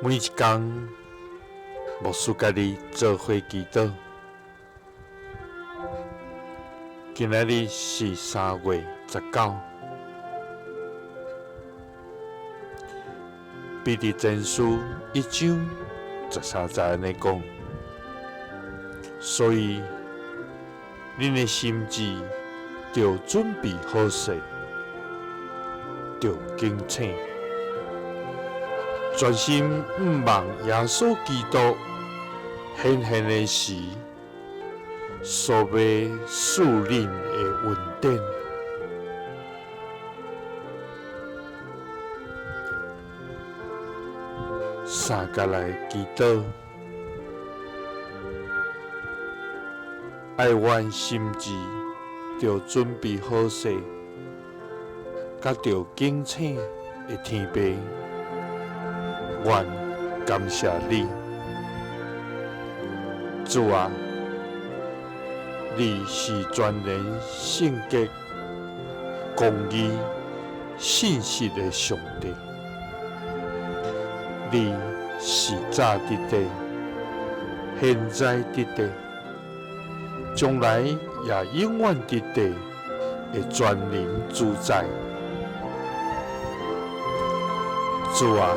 每一工，牧師佮你做伙祈禱。今仔日是3月19，彼得前書1章13節按呢講，所以恁的心志著準備好勢，著警醒。專心向望耶穌基督顯現的時，所欲賜恁的恩典。三佮來祈禱，愛阮心志著準備好勢，佮著警醒的天父。阮感謝你，主啊，你是全能、聖潔、公義、信實的上帝。你是早佇的，現在佇的，將來也永遠佇的的全能主宰。主啊，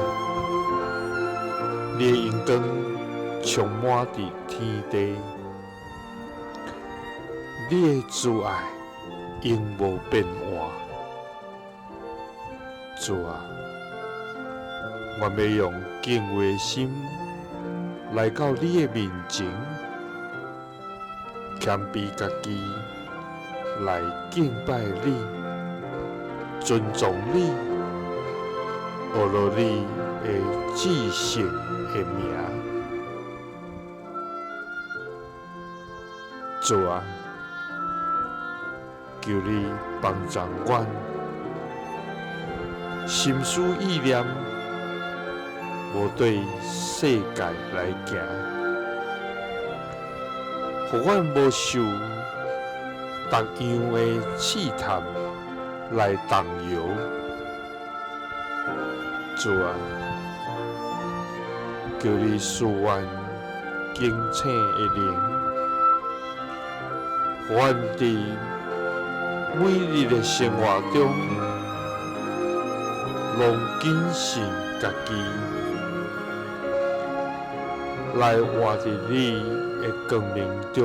你的榮光充滿佇天地，你的慈愛永無變換。主啊，阮欲用敬畏的心來到你的面前，謙卑家己來敬拜你，尊重你，學落你的至聖的名。主啊，求你幫助阮，心思意念無對世界來行，予阮無受各樣的試探來動搖。主啊，求你賜阮警醒的靈，予阮佇每日的生活中，攏謹慎家己，來活佇你的光明中。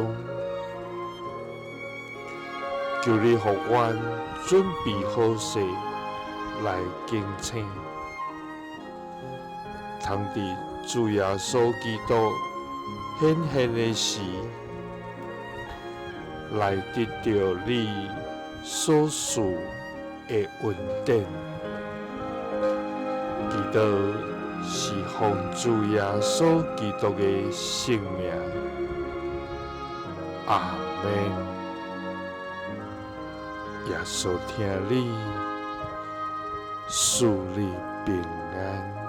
求你予阮準備好勢來警醒，通佇主耶穌基督顯現的時，來得著你所賜的恩典。祈禱是奉主耶穌基督的聖名，阿們。耶穌疼你，賜你平安。